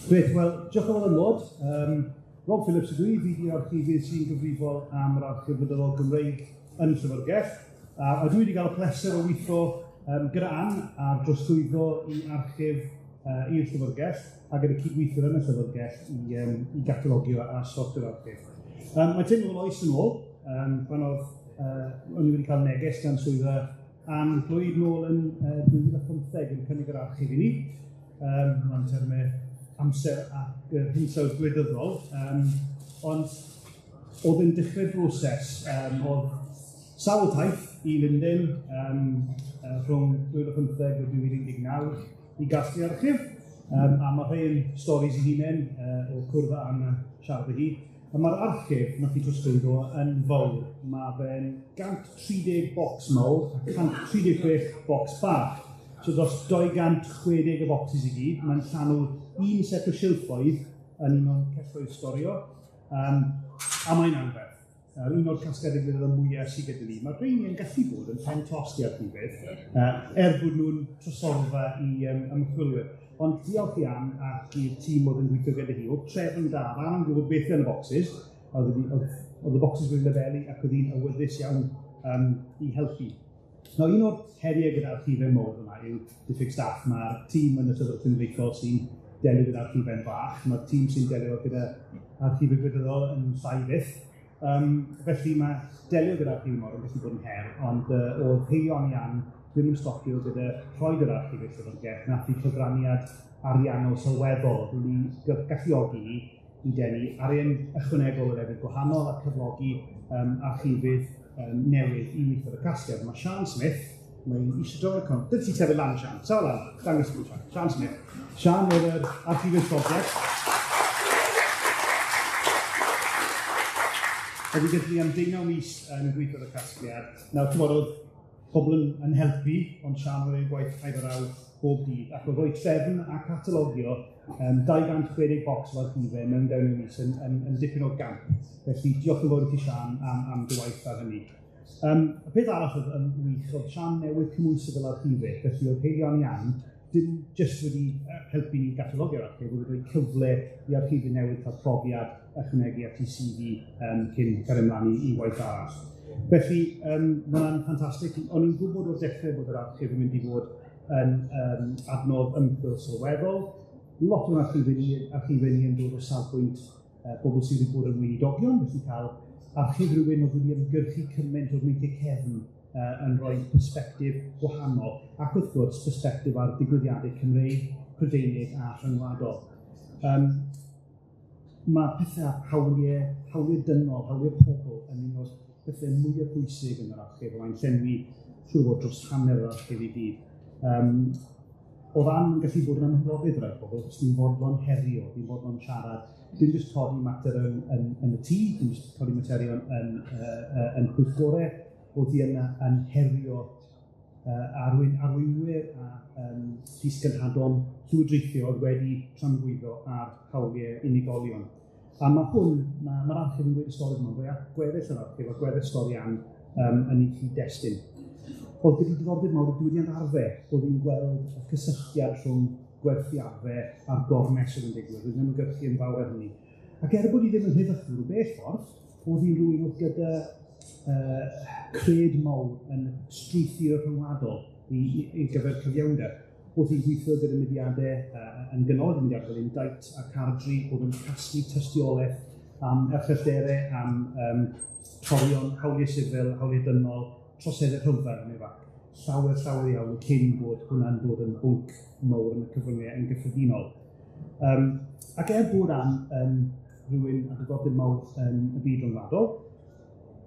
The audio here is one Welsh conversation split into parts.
Grêt, wel, diolch yn fawr am ddod. Rob Phillips ydw i, fi 'di'r archifydd sy'n gyfrifol am yr Archif Wyddonol Gymreig yn Llyfrgell. A dwi wedi cael y pleser o weithio gyda Ann ar drosglwyddo i archif i'r Llyfrgell a gyda cydweithwyr yn y Llyfrgell i gatalogio a sortio'r archif. Mae'n teimlo fel oes yn ôl, pan oedd o'n i wedi cael neges gan swyddfa Ann Clwyd nôl yn 2015 yn cynnig yr archif i ni, mewn termau amser ac hinsawdd gwleidyddol, ond oedd yn dechrau'r broses, oedd sawl taith i Lundain rhwng 2015 a 2019 i gasglu archif, a mae rhai yn storis i hunain o cwrdd â Ann a siarad â hi. A mae'r archif nath i trosglwyddo yn fawr. Mae fe'n 130 bocs mawr a 136 bocs bach. So dros 260 o bocsys i gyd. Mae'n llanw un set o silffoedd yn un o'n celloedd storio, a mae'n anferth. Un o'r casgliadau gwleidyddol mwyaf sydd gyda ni. Mae'r rheini yn gallu bod yn pen tost i archifydd, er bod nhw'n trysorfa i ymchwilwyr. Ond diolch i Ann ac i'r tîm oedd yn gweithio gyda hi, oedd trefn da, oedd Ann yn gwybod beth yn y bocsys, oedd y bocsys wedi lefelu ac oedd hi'n awyddus iawn i helpu. Nawr, un o'r heriau gyda archifau mawr yma yw diffyg staff. Mae'r tîm yn y Llyfrgell Cenedlaethol sy'n delio gyda archifau'n fach, mae'r tîm sy'n delio gyda archifau gwleidyddol yn llai fyth. Felly mae delio gyda archifau mawr yn gallu bod yn her, ond oedd haelioni Ann ddim yn stopio gyda rhoid yr archif i'r Llyfrgell, nath i cyfraniad ariannol sylweddol oedd wedi galluogi ni i denu arian ychwanegol o lefydd gwahanol a cyflogi archifydd newydd i weithio ar y casgliad. Mae Sian Smith, mae'n eisiau dod o'r con. Dyna ti sefyll lan, Sian. Sefyll lan, dangos i Sian. Sian Smith. Sian oedd yr archifydd prosiect. Oedd hi gyda ni am 19 mis yn gweithio ar y casgliad. Nawr, ti'n gwbod, oedd pobl yn helpu, ond Sian oedd ei gwaith rhaid ar awr bob dydd, ac oedd rhoi trefn a catalogio 260 bocs o archifau mewn 19 mis yn dipyn o gamp. Felly diolch yn fawr i ti, Sian, am dy waith ar hynny. Y peth arall oedd yn wych, oedd Sian newydd cymhwyso fel archifydd, felly oedd haelioni Ann dim jyst wedi helpu ni gatalogio'r archif, wedi rhoi cyfle i archifydd newydd cael profiad ychwanegu at ei CV cyn cario ymlaen i waith arall. Felly, mae hwnna'n ffantastig. O'n i'n gwybod o'r dechrau bod yr archif yn mynd i fod yn adnodd ymchwil sylweddol. Lot o'n archifau ni yn dod o safbwynt bobl sydd wedi bod yn weinidogion, felly cael archif rhywun oedd wedi ymgyrchu cymaint o'r meinciau cefn yn rhoi persbectif gwahanol, ac wrth gwrs persbectif ar digwyddiadau Cymreig, Prydeinig a rhyngwladol. Mae pethau hawliau, hawliau dynol, hawliau pobl yn un o'r pethau mwyaf pwysig yn yr archif. Mae'n llenwi siŵr o fod dros hanner yr archif i gyd. Oedd Ann yn gallu bod yn amhrofiad rai pobl, achos ni'n fodlon herio, ni'n fodlon siarad. Dim jyst codi mater yn y tŷ, dim jyst codi materion yn pwyllgorau, oedd hi yna yn herio arweinwyr a llysgenhadon llywodraethau oedd wedi tramgwyddo ar hawliau unigolion. A mae hwn, mae'r archif yn gweud y stori yma, fwy gweddill yr archif a gweddill stori Ann yn ei chyd-destun. Oedd gyda diddordeb mawr y diwydiant arfe, oedd hi'n gweld y cysylltiad rhwng gwerthu arfe a'r gormes oedd yn digwydd, oedd yn ymgyrchu yn fawr ar hynny. Ac er bod hi ddim yn heddychwr o bell ffordd, oedd hi'n rhywun oedd gyda cred mawr yn strwythur rhyngwladol i gyfer cyfiawnder. Oedd hi'n gweithio gyda mudiadau yn gynol, mudiadau fel Indict a Cardri, oedd yn casglu tystiolaeth am erchyllterau, am torion, hawliau sifil, hawliau dynol, troseddau rhyfel yn Iraq. Llawer, llawer iawn cyn bod hwnna'n dod yn bwnc mawr yn y cyfryngau yn gyffredinol. Ac er bod Ann yn rhywun â diddordeb mawr yn y byd rhyngwladol,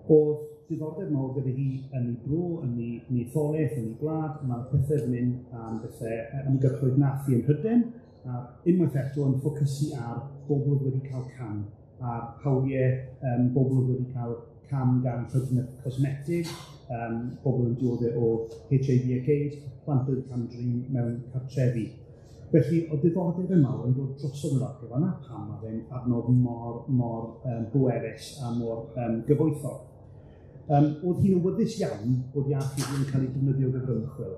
oedd diddordeb mawr gyda hi yn ei bro, yn ei etholaeth, yn ei gwlad. Mae'r pethau yn mynd am bethau ymgyrchoedd nath i ym Mhrydain, a unwaith eto yn ffocysu ar bobl oedd wedi cael cam, ar hawliau bobl oedd wedi cael cam gan llawdriniaeth cosmetig, bobl yn dioddef o HIV ac AIDS, plant oedd cam-drin mewn cartrefi. Felly, oedd diddordeb yn mawr yn dod drosodd yr archif, a na pam mae fe'n adnodd mor bwerus a mor gyfoethog. Oedd hi'n awyddus iawn bod ei archif yn cael ei defnyddio gyda'r ymchwil.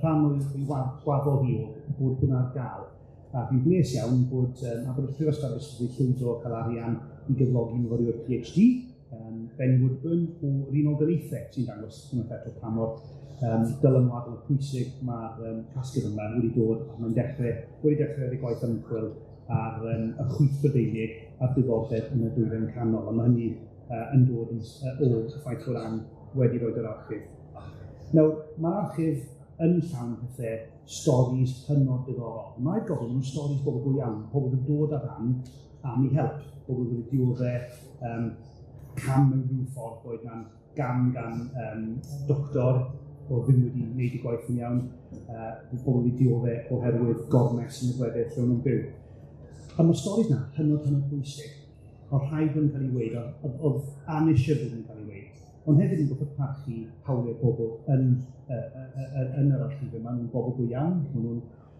Rhan o'i gwaddol hi oedd bod hwnna ar gael. A fi'n bles iawn bod Prifysgol Aberystwyth wedi llwyddo cael arian i gyflogi myfyriwr PhD, Ben Woodburn o'r Unol Daleithiau, sy'n dangos unwaith eto pa mor dylanwadol pwysig mae'r casgliad yma wedi dod, a mae'n wedi dechrau ei gwaith ymchwil ar y chwith Brydeinig a'r diddordeb yn y Dwyrain Canol, a mae hynny yn dod o'r ffaith bod Ann wedi rhoi yr archif. Nawr, mae'r archif yn llawn pethau, storis hynod diddorol. Mae'r gofyn yn storis bobl go iawn, pobl yn dod ar Ann am ei help, pobl wedi dioddef cam mewn rhyw ffordd, boed na'n gam gan doctor o ddim wedi gwneud y gwaith yn iawn, pobl wedi dioddef oherwydd gormes yn y gwledydd lle nhw'n byw. A mae'r storis na hynod, hynod bwysig. Oedd rhaid bod yn cael ei weud, oedd Ann eisiau bod yn cael ei weud. Ond hefyd yn gorfod parchu hawliau pobl yn yr archif yma. Maen nhw'n bobl go iawn,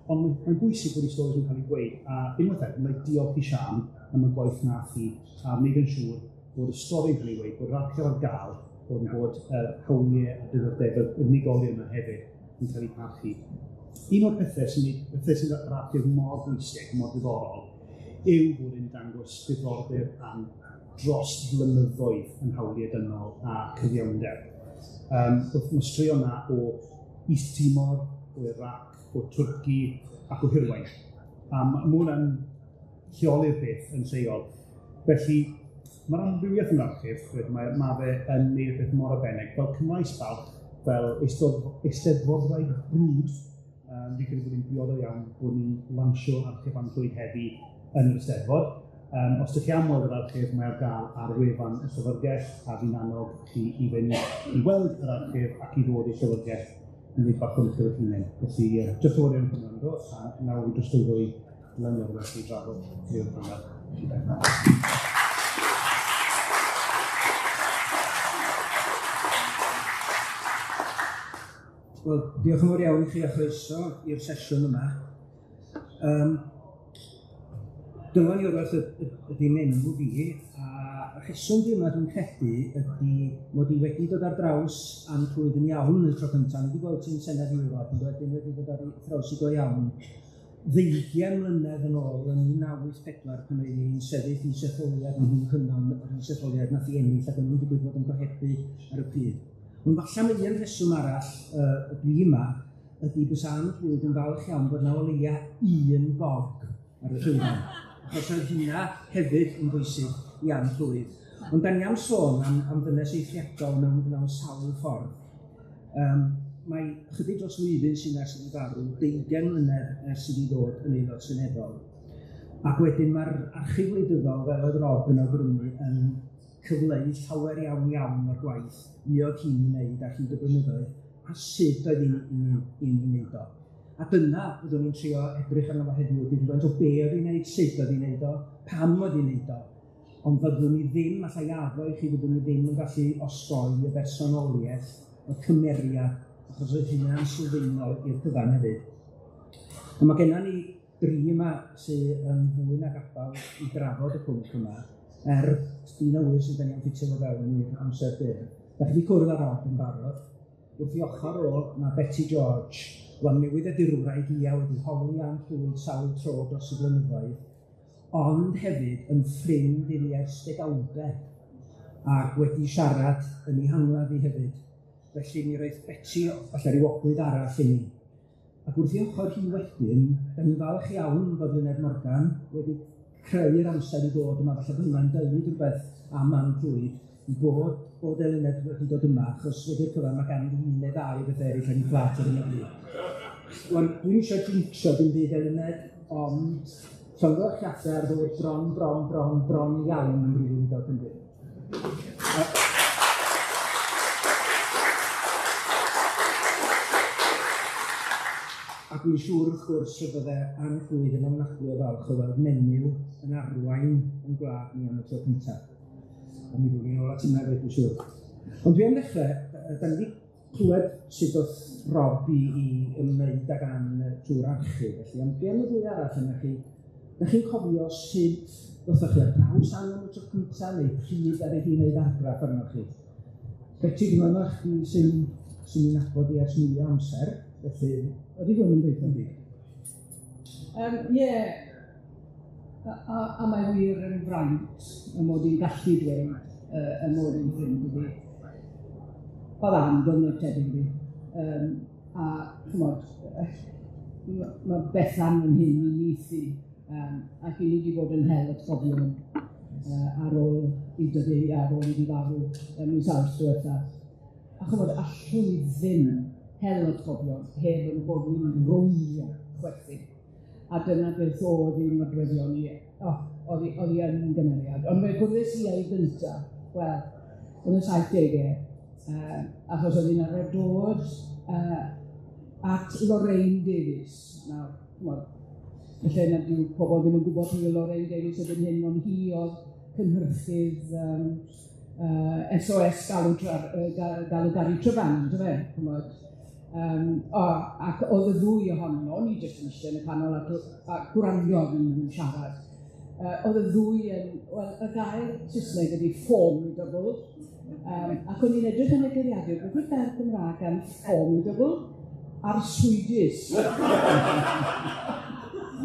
ond mae'n bwysig bod eu storis yn cael ei gweud. A unwaith eto, mae'n diolch i Siân am y gwaith nath hi, a wneud yn siŵr bod y stori'n cael ei weud, bod yr archif ar gael, bod hawliau a diddordebau unigolion yma hefyd yn cael eu parchu. Un o'r pethau sy'n yr archif mor bwysig, mor diddorol, yw bod yn dangos diddordeb am dros flynyddoedd yn hawliau dynol a cyfiawnder. Wrth mae straeon 'na o East Timor, o Iraq, o Twrci ac o Hirwaun. A mae hwnna'n lleoli'r peth yn lleol. Felly, mae'r amrywiaeth yn archif, mae fe yn neud y peth mor arbennig. Fel Cymraes balch, fel eisteddfodwraig brwd, fi'n credu bod hi'n briodol iawn bod ni'n lansio archif Ann Llwyd heddi yn yr Eisteddfod. Os ydych chi am weld yr archif, mae ar gael ar wefan y Llyfrgell, a fi'n annog chi i fynd i weld yr archif ac i ddod i'r Llyfrgell i wneud bach o ymchwil eich hunain. Felly, diolch yn fawr iawn am wrando, a nawr fi'n drosglwyddo i Dylan Iorwerth i drafod criw'r panel. Wel, diolch yn fawr iawn i chi a chroeso i'r sesiwn yma. Dylan Iorwerth ydy'n enw fi, a rheswm dwi yma dwi'n credu ydy mod i wedi dod ar draws Ann Llwyd yn iawn y tro cyntaf. Ni wedi gweld ti'n Senedd Ewrop, ond wedyn wedi dod ar draws i go iawn 20 mlynedd yn ôl yn 1984 pan oedd hi'n sefyll isetholiad yn Nghwm Cynon, yr isetholiad nath i ennill ac o'n nhw'n digwydd bod yn gohebu ar y pryd. Ond falle mae un rheswm arall dwi yma ydy bysa Ann Llwyd yn falch iawn bod 'na o leia un gog ar y llwyfan, achos oedd hynna hefyd yn bwysig i Ann Llwyd. Ond da ni am sôn am ddynes eithriadol mewn sawl ffordd. Mae chydig dros flwyddyn sy'n ers iddi farw, 20 mlynedd ers iddi ddod yn aelod seneddol. Ac wedyn mae'r archif wleidyddol, fel oedd Rob yn awgrymu, yn cyfleu llawer iawn iawn o'r gwaith fuodd hi'n ei wneud ar hyd y blynyddoedd, a sut oedd hi'n wneud o. A dyna byddwn ni'n trio edrych arno fo heddiw, ydy rhywfaint o be oedd hi'n wneud, sut oedd hi'n wneud o, pam oedd hi'n wneud o. Ond fyddwn ni ddim, allai addo i chi, fyddwn ni ddim yn gallu osgoi y bersonoliaeth, y cymeriad, achos oedd hynna'n sylfaenol i'r cyfan hefyd. Ond mae genna ni dri yma sydd yn fwy nag abal i drafod y pwnc yma, dyn o wyr sydd 'dan ni am ffitio fo fewn i'r amser byr. Da chi wedi cwrdd â Rob yn barod. Wrth ei ochr o, mae Beti George, wan newyddiadurwraig ia wedi holi Ann Llwyd sawl tro dros y blynyddoedd, ond hefyd yn ffrind iddi ers degawdau, ac wedi siarad yn ei hangladd hi hefyd. Felly mi roedd Beti falle ryw ogwydd arall i ni. Ac wrth ei ochr hi wedyn, da ni'n falch iawn bod Luned Morgan wedi creu'r amser i ddod yma, falle bod hwnna'n deud rhywbeth am Ann Llwyd, i bod Eluned wedi dod yma, achos wedi'r cyfan mae ganddi un neu ddau o bethau eraill ar ei phlât ar hyn o bryd. Wan, dwi'm eisiau jinxio dim byd Eluned, ond llongyfarchiadau ar ddod bron, bron, bron, bron iawn yn Brif Weinidog Cymru. A dwi'n siŵr wrth gwrs y bydde Ann Llwyd yn ofnadwy o falch o weld menyw yn arwain yn gwlad ni am y tro cyntaf. A mi ddwn i'n ôl at hynna hefyd, dwi'n siŵr. Ond dwi am ddechrau, da ni wedi clywed sut oedd Rob i ymwneud ag Ann trwy'r archif, felly, ond dwi am y ddwy arall yna chi. Da chi'n cofio sut ddoth chi ar draws Ann am y tro cyntaf, neu pryd ar ei wneud argraff arnoch chi? Beti, dwi'n meddwl chdi sy'n i'n nabod i ers mwy o amser, felly ydy hwn yn dweud yn byd? Ie, a mae wir yn fraint y mod i'n gallu dweud y mod i'n ffrind iddi. Oedd Ann, doedd neb tebyg iddi. A ch'mod, ma' Bethan yn hyn i nithi, ac i ni wedi bod yn hel atgofion ar ôl i dydi, ar ôl iddi farw ym mis Awst diwetha. A ch'mod, allwn ni ddim hel atgofion heb ein bod ni'n rowndio chwerthin. A dyna beth oedd ein nodweddion ni. O, oedd hi yn gymeriad. Ond fe gwrddais i â'i gynta, wel, yn y 70au, achos oedd hi'n arfer dod at Lorraine Davies. Nawr, ch'mod, falle nad yw pobl ddim yn gwybod pwy yw Lorraine Davies erbyn hyn, ond hi oedd cynhyrchydd SOS Galw Gary Tryfan, yndyfe, ch'mod. Ac oedd y ddwy ohonyn nhw, o'n i jyst yn eistedd yn y canol a gwrando arnyn nhw'n siarad. Oedd y ddwy yn, wel, y gair Saesneg ydi formidable, ac o'n i'n edrych yn y geiriadur, beth yw'r gair Cymraeg am formidable? Arswydus.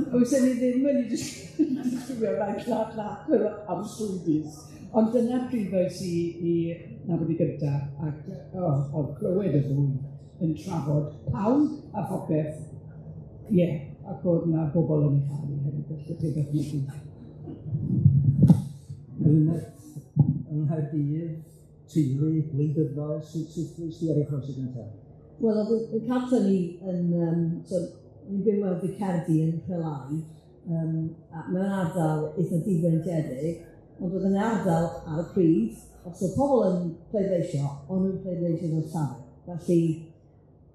Fysen ni ddim yn ei disgrifio naill na'r llall fel arswydus. Ond dyna pryd ddoes i i nabod hi gynta, ac oedd clywed y ddwy yn trafod pawb a phopeth, ie, ac oedd 'na bobl yn ei charu hefyd, felly teg dychmygu. Eluned, yng Nghaerdydd, teulu gwleidyddol, sut fues di ar ei chroes hi gynta? Wel, oedd y cartre ni yn, so, ni'n byw mewn Ficerdi yn Nhrelai, a mewn ardal eitha difreintiedig, ond oedd yn ardal ar y pryd, os oedd pobl yn pleidleisio, o'n nhw'n pleidleisio fel Llafur. Felly,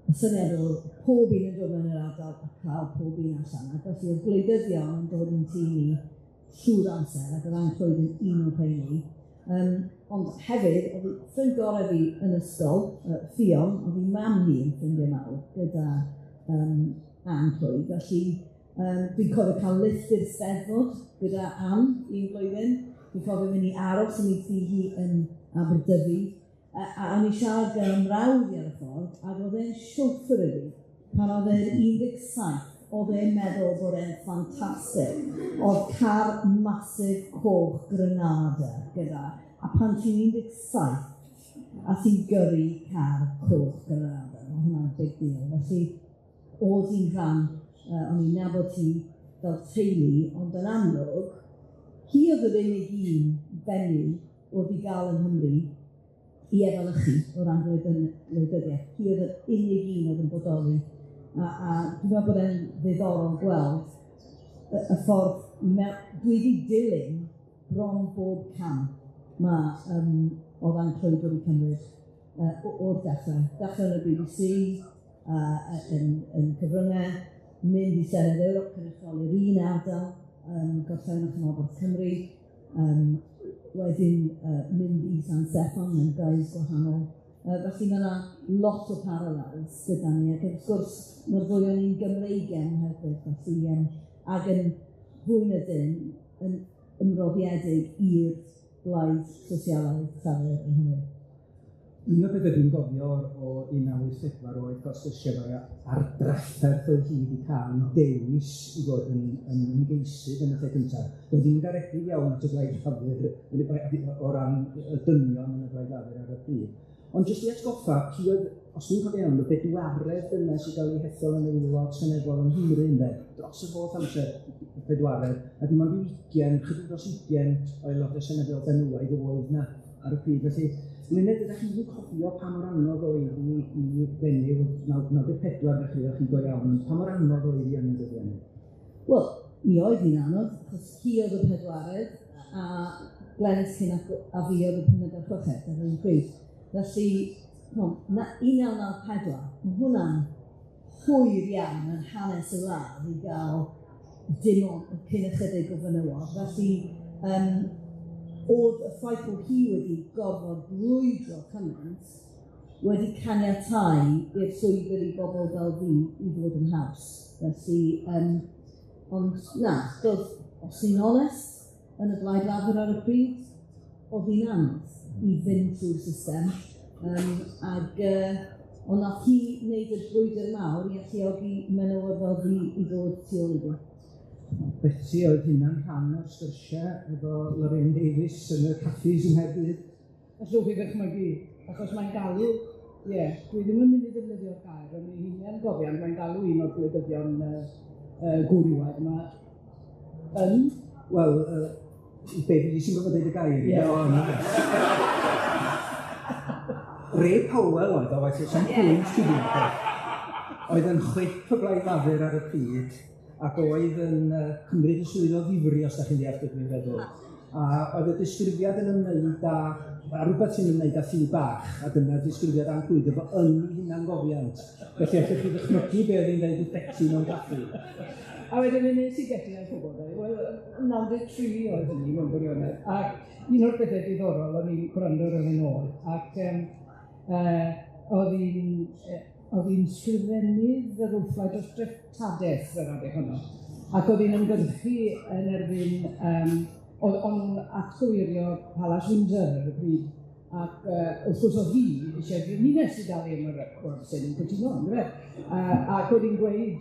y syniad oedd pob un yn dod mewn i'r ardal a cael pob un allan. Ac felly oedd gwleidyddion yn dod yn tŷ ni trwy'r amser, ac oedd Ann Clwyd yn un o'r rheini. Ond hefyd, oedd ffrind gorau fi yn ysgol, Ffion, oedd ei mam hi yn ffrindiau mawr gyda Ann Clwyd. Felly, dwi'n cofio cael lift i'r Steddfod gyda Ann un blwyddyn. Dwi'n cofio mynd i aros yn ei thŷ hi yn Aberdyfi. A o'n i siarad gyda mrawd i ar y ffordd, ac oedd e'n chauffeur iddi pan oedd e'n 17, oedd e'n meddwl bod e'n ffantastig. Oedd car massive coch Granada gyda, a pan ti'n 17, a ti'n gyrru car coch Granada, mae hwnna'n big deal. Felly, oedd hi'n rhan, o'n i'n nabod hi fel teulu, ond yn amlwg, hi oedd yr unig un fenyw oedd i gael yng Nghymru i efelychu o ran gwleidyddiaeth. Hi oedd yr unig un oedd yn bodoli. A dwi'n meddwl bod e'n ddiddorol gweld y ffordd dwi wedi dilyn bron bob cam mae oedd Ann Clwyd wedi cymryd o'r dechrau. Dechrau yn y BBC, yn cyfryngau, mynd i Senedd Ewrop, cynrychioli'r un ardal, Gorllewin a Chanolbarth Cymru, wedyn mynd i San Steffan mewn guise gwahanol. Felly mae yna lot o parallels gyda ni, ac wrth gwrs mae'r ddwy o'n ni'n Gymreigen hefyd, felly ac yn fwy na dim yn ymroddiedig i'r blaid sosialaidd Llafur yng Nghymru. Un o'r pethau dwi'n gofio o 1984 oedd Gostisio a'r drafferth oedd hi wedi cael yn dewis i fod yn ymgeisydd yn y lle cyntaf. Doedd hi'n garedig iawn at y Blaid Llafur o ran y dynion yn y Blaid Lafur ar y pryd. Ond jyst i atgoffa, hi oedd, os dwi'n cofio iawn, y bedwaredd dynes i gael ei hethol yn aelod seneddol yng Nghymru, ynde, dros yr holl amser, y pedwaredd, a dim ond 20, chydig dros 20 o aelodau seneddol benywaidd oedd 'na ar y pryd. Felly, Luned, ydych chi'n cofio pa mor anodd oedd i fenyw, 94 felly, o'ch chi'n go iawn, ond pa mor anodd oedd hi yn y dyddiau hynny? Wel, mi oedd hi'n anodd, achos hi oedd y pedwaredd, a Glenys Cyn a fi oedd y pumed a'r chweched ar yr un pryd. Felly, 1994, mae hwnna'n hwyr iawn yn hanes y wlad i gael dim ond cyn ychydig o fenywod. Felly, oedd y ffaith bod hi wedi gorfod brwydro cymaint wedi caniatáu i'r llwybr i bobl fel fi i fod yn haws. Felly, ond na, doedd, os ni'n onest, yn y Blaid Lafur ar y pryd, oedd hi'n anodd i fynd trwy'r system. Ond nath hi wneud y brwydr mawr i alluogi menywod fel fi i ddod tu ôl iddi. Beti, oedd hynna'n rhan o'r sgyrsiau efo Lorraine Davies yn y caffis yng Nghaerdydd? Allwch chi ddychmygu, achos mae'n galw, ie, dwi ddim yn mynd i ddefnyddio'r gair, ond ei hunan gofiant, mae'n galw un o'r gwleidyddion gwrywaidd yma yn... Wel, be fi sy'n gorfod deud y gair? Ie. Ray Powell oedd o, waeth oes pwynt i fi. Oedd yn chwip y Blaid Lafur ar y pryd, ac oedd yn cymryd y swydd o ddifri, os da chi'n deall beth dwi'n feddwl. A oedd y disgrifiad yn ymwneud â rhywbeth sy'n ymwneud â thŷ bach, a dyna'r disgrifiad Ann Clwyd efo yn ei hunangofiant. Felly allwch chi ddychmygu be oedd hi'n dweud wrth Beti mewn caffi. A wedyn fe wnes i Getty a'i chwbod, wel, 93 oedd hynny mewn gwirionedd, ac un o'r pethau diddorol o'n i'n gwrando ar hyn ôl, ac oedd hi'n sgrifennydd yr wrthblaid dros dreftadaeth yr adeg honno, ac oedd hi'n ymgyrchu yn erbyn, oedd o'n atgyweirio Palas Windsor ar y pryd, ac wrth gwrs oedd hi eisiau frenhines i dalu am yr orsedd yn cytuno, yndyfe? Ac oedd hi'n gweud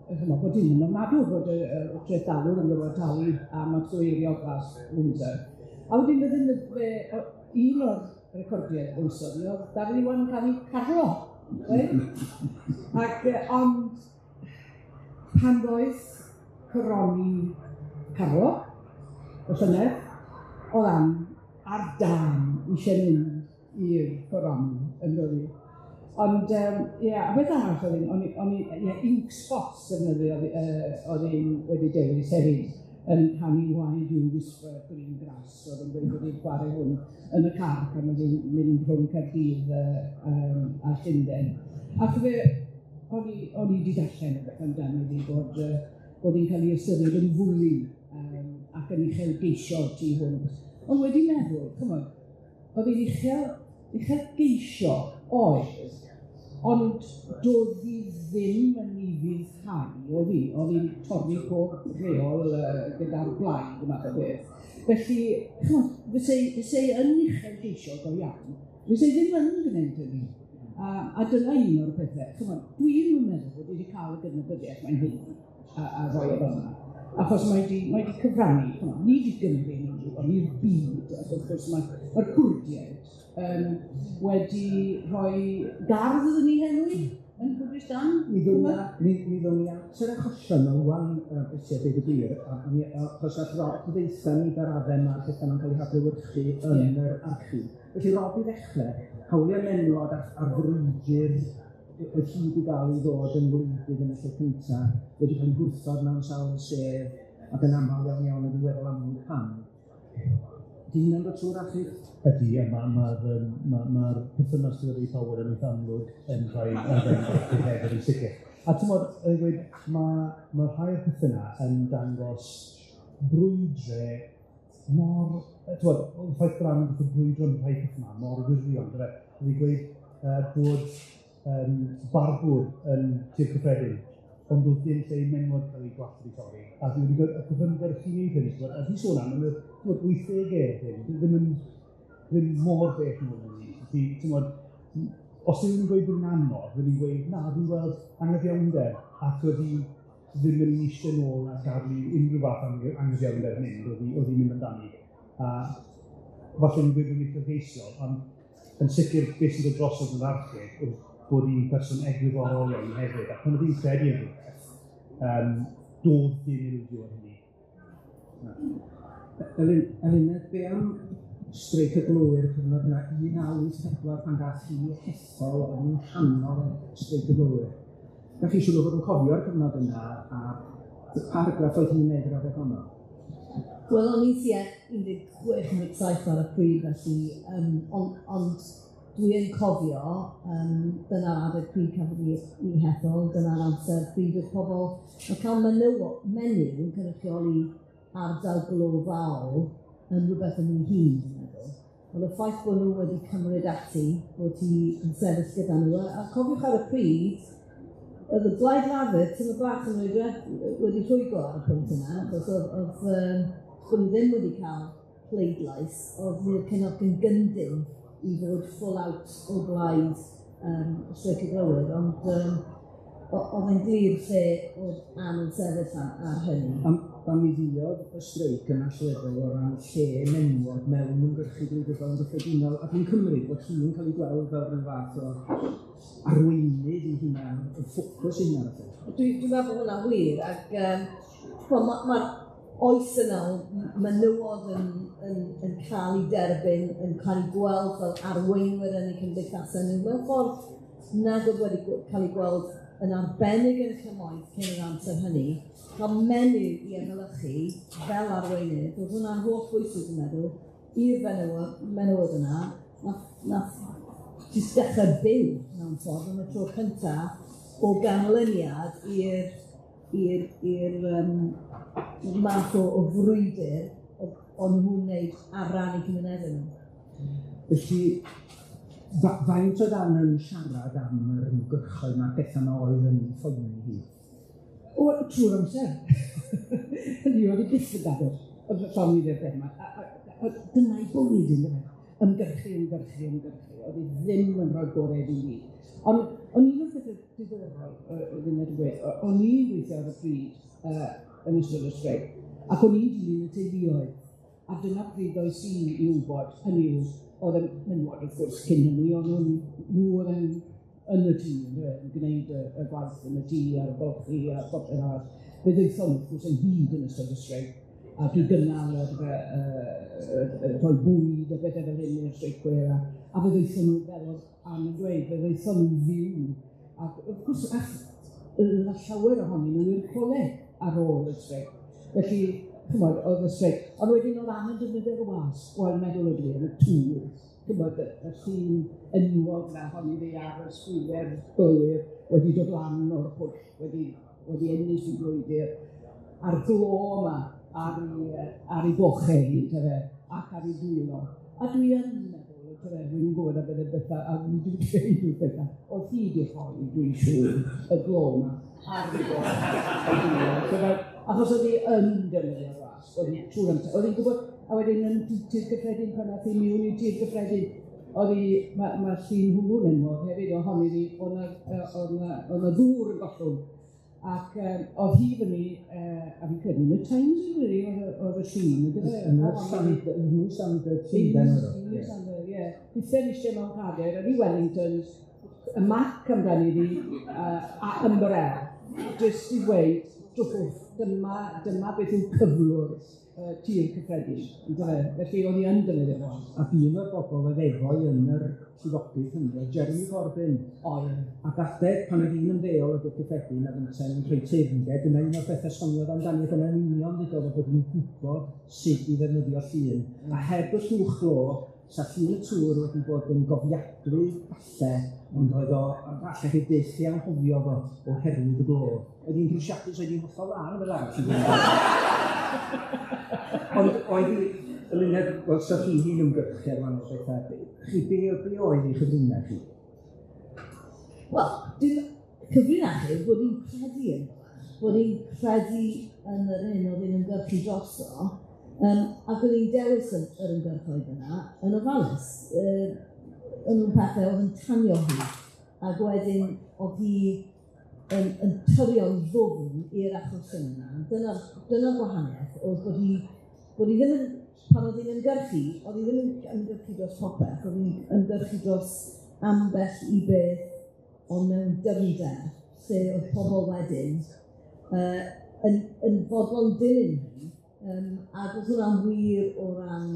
chimod, bod hi'n ofnadw bod y trethdalwr yn gorfod talu am atgyweirio Plas Windsor. A wedyn un o'r recordiau glywson ni oedd Dafydd Iwan yn canu Carlo, reit? Ac ond pan ddoeth coroni Carlo, y llynedd, oedd am ar dân eisiau mynd i'r coroni yn dod i. Ond ie, a beth arall oedd hi'n, o'n i, ie, ink spots defnyddio oedd hi'n wedi dewis hefyd yn canu Why Do You Whisper Green Grass, oedd yn gweud bod hi'n chwarae hwn yn y car pan oedd hi'n mynd rhwng Caerdydd a Llundain. Ac fe, o'n i wedi darllen rhywbeth amdano hi bod hi'n cael ei ystyried yn fwli ac yn uchelgeisiol tu hwnt. Ond wedi meddwl, chimod, oedd hi'n uchelgeisio oedd, ond doedd hi ddim yn ufuddhau, oedd hi, oedd hi'n torri pob rheol gyda'r blaid y math o beth. Felly, chimod, fyse yn uchelgeisiol go iawn, fyse ddim yn gwneud hynny. A dyna un o'r pethau, chimod, dwi'n meddwl bod wedi cael y gydnabyddiaeth mae'n hyn a rhoi e fel yna. Achos mae wedi cyfrannu, chimod, nid i Gymru yn unig, ond i'r byd, ac wrth gwrs mae'r Cwrdiaid wedi rhoi gardd iddyn ni henwi yn Kurdistan. Mi ddown ni at yr achosion yma ŵan, Beti, a deud y gwir, achos all Rob ddeutha ni bar raddau mae'r pethau ma'n cael eu hadlewyrchu yn yr archif. Felly Rob, i ddechrau, hawliau menywod a'r frwydr oedd hi wedi gael ei ddod yn wleidydd yn y lle cynta, wedi cael ei gwrthod mewn sawl sedd, ac yn aml iawn iawn yn ddiweddol amlwg pam. Di hynna'n dod trwy'r archif? Ydy, a mae'r perthynas gyda Ray Powell yn eitha amlwg yn rhai arbennig hefyd yn sicr. A ti'n gweud, mae rhai o'r pethau yna yn dangos brwydre mor, ti'n y ffaith bod Ann yn brwydro yn rhai pethau yma mor wirion, dyfe? Oedd hi'n gweud bod barbwr yn Tir Cyffredin, ond doedd dim lle i menywod cael ei gwallt wedi torri. A dwi wedi gweld ymgyrchu i wneud hynny, a di sôn am yn y 80au hyn, ddim mor bell yn ôl hynny. Felly, ti'n gwybod, os yw'n gweud bod yn anodd, fydden i'n gweud, na, dwi'n gweld anghyfiawnder, ac oedd hi ddim yn eistedd nôl a gadw unrhyw fath anghyfiawnder mynd, oedd hi'n mynd amdani. A falle ni'n gweud bod yn uchelgeisiol, ond yn sicr beth sy'n dod drosodd yn yr archif oedd bod hi'n person egwyddorol iawn hefyd, ac pan oedd hi'n credu yn rhywbeth, doedd dim ildio ar hynny. Eluned, be am streic y glowyr cyfnod yna, 1984 pan gath hi hethol yn nghanol streic y glowyr? Da chi siŵr o fod yn cofio'r cyfnod yna, a pa argraff oedd hi'n wneud yr adeg honno? Wel, o'n i tua 16-17 ar y pryd, felly, ond dwi yn cofio, dyna'r adeg pryd cafodd hi hethol, dyna'r amser pryd oedd pobl, mae cael menyw yn cynrychioli ardal glofaol yn rhywbeth yn ei hun, dwi'n meddwl. Ond y ffaith bod nhw wedi cymryd ati, bod hi yn sefyll gyda nhw, a cofiwch ar y pryd, oedd y Blaid Lafur, tyma bach yn wedi rhwygo ar y pwynt yna, achos oedd bod nhw ddim wedi cael pleidlais, oedd Neil Kinnock yn gyndyn i fod full out o blaid streic y glowyr, ond Oedd yn glir lle oedd Ann yn sefyll ar hynny. A mi fuodd y streic yn allweddol o ran lle menywod mewn ymgyrchu gwleidyddol yn gyffredinol, a dwi'n cymryd bod hi'n cael ei gweld fel rhyw fath o arweinydd i hunan, y ffocws i hunan. Dwi'n meddwl bod hwnna'n wir, ac mae'r oes yna o menywod yn cael eu derbyn, yn cael eu gweld fel arweinwyr yn eu cymdeithasau nhw, mewn ffordd nad oedd wedi cael ei gweld yn arbennig yn y cymoedd cyn yr amser hynny, cael menyw i efelychu fel arweinydd, oedd hwnna'n holl bwysig dwi'n meddwl, i'r menywod yna, nath jyst dechrau byw mewn ffordd am y tro cynta o ganlyniad i'r math o frwydr o'n nhw'n wneud ar ran eu cymunedau nhw. Felly, faint oedd Ann yn siarad am yr ymgyrchoedd ma'r petha 'ma oedd yn phoeni hi? O, trwy'r amser. Hynny yw, oedd hi byth yn gadael y llonydd i'r peth yma. A dyna'i bywyd yndyfe? Ymgyrchu, ymgyrchu, ymgyrchu. Oedd hi ddim yn rhoi gorau i fi. Ond o'n un o'r pethau diddorol, ddim wedi gweud, o'n i'n gweithio ar y pryd yn ystod y streic, ac o'n i'n dilyn y teuluoedd. A dyna pryd ddoes i i wybod, hynny yw, oedd y menywod wrth gwrs cyn hynny, o'n nhw oedd yn y tŷ, yn gwneud y gwaith yn y tŷ a'r golchi a popeth arall. Fe ddaethon nhw wrth gwrs ynghyd yn ystod y streic, a dwi gynnal rhoi bwyd a bethau fel hyn i'r streicwyr, a fe ddaethon nhw, fel oedd Ann yn dweud, fe ddaethon nhw'n fyw. Ac wrth gwrs, llawer ohonyn nhw i'r coleg ar ôl y streic. Felly, chimod, oedd y streic. Ond wedyn oedd Ann yn defnyddio'r wasg, wel, meddwl ydw i, yn y tŵr. Chimod, y llun enwog 'na honni ddi ar y sgwydder gywir wedi dod lan o'r pwll, wedi ennill i brwydr, a'r glo yma ar ei bochau hi, yntyfe, ac ar ei dwylo. A dwi yn meddwl, yntyfe, dwi'n gwybod a bydde bethau, a dwi'n dweud rhyw bethau, oedd hi wedi rhoi, dwi'n siŵr, y glo yma ar ei bochau. Achos oedd hi yn defnyddio'r wasg, oedd hi trwy'r amser, oedd hi'n gwybod, a wedyn yn Tŷ'r Cyffredin, pan ath hi mewn i Tŷ'r Cyffredin, oedd hi, ma' llun hwnnw'n enwog hefyd ohoni hi, oedd 'na ddŵr yn gollwng. Ac oedd hi fyny, a fi'n credu yn y Times yn credu, oedd y llun, yn dyfe? Yn y Standard, Evening Standard Llundain oedd o. Evening Standard, ie. Hithen eisiau mewn cader, yn ei Wellingtons, y mac amdani fi, a ymbrel, jyst i ddweud, drwch, dyma beth yw cyflwr Tŷ'r Cyffredin, yndyfe? Felly oedd hi yn defnyddio fo. Ac un o'r bobl oedd efo i yn yr llifogydd hynny oedd Jeremy Corbyn. O, ie. Ac adeg pan oedd hi'n ymddeol o Dŷ'r Cyffredin ac yntau'n rhoi teyrnged, dyna un o'r bethau soniodd amdani, dyna'n union ddudodd o bod hi'n gwybod sut i ddefnyddio llun. A heb y llwch glo, sa llun y tŵr wedi bod yn gofiadwy falle, ond oedd o, falle chi byth i anghofio fo oherwydd y glo. Oedd hi'n drwsiadus, oedd hi'n hollol lân fel arall. Ond oedd hi, Eluned, wel, sa chi hi'n ymgyrchu ar wahanol bethau, chi, be oedd ei chyfrinach chi? Wel, dwi'n cyfrinach chi bod hi'n credu yn, bod hi'n credu yn yr hyn oedd hi'n ymgyrchu drosto, ac oedd hi'n dewis yr ymgyrchoedd yna yn ofalus. Yn nhw'n pethau oedd yn tanio hi, ac wedyn oedd hi yn tyrio'n ddwfn i'r achosion yna. Dyna'r gwahaniaeth, oedd bod hi ddim yn, pan oedd hi'n ymgyrchu, oedd hi ddim yn ymgyrchu dros popeth, oedd hi'n ymgyrchu dros ambell i beth, ond mewn dyfnder, lle oedd pobl wedyn yn fodlon dilyn hi, ac oedd hwnna'n wir o ran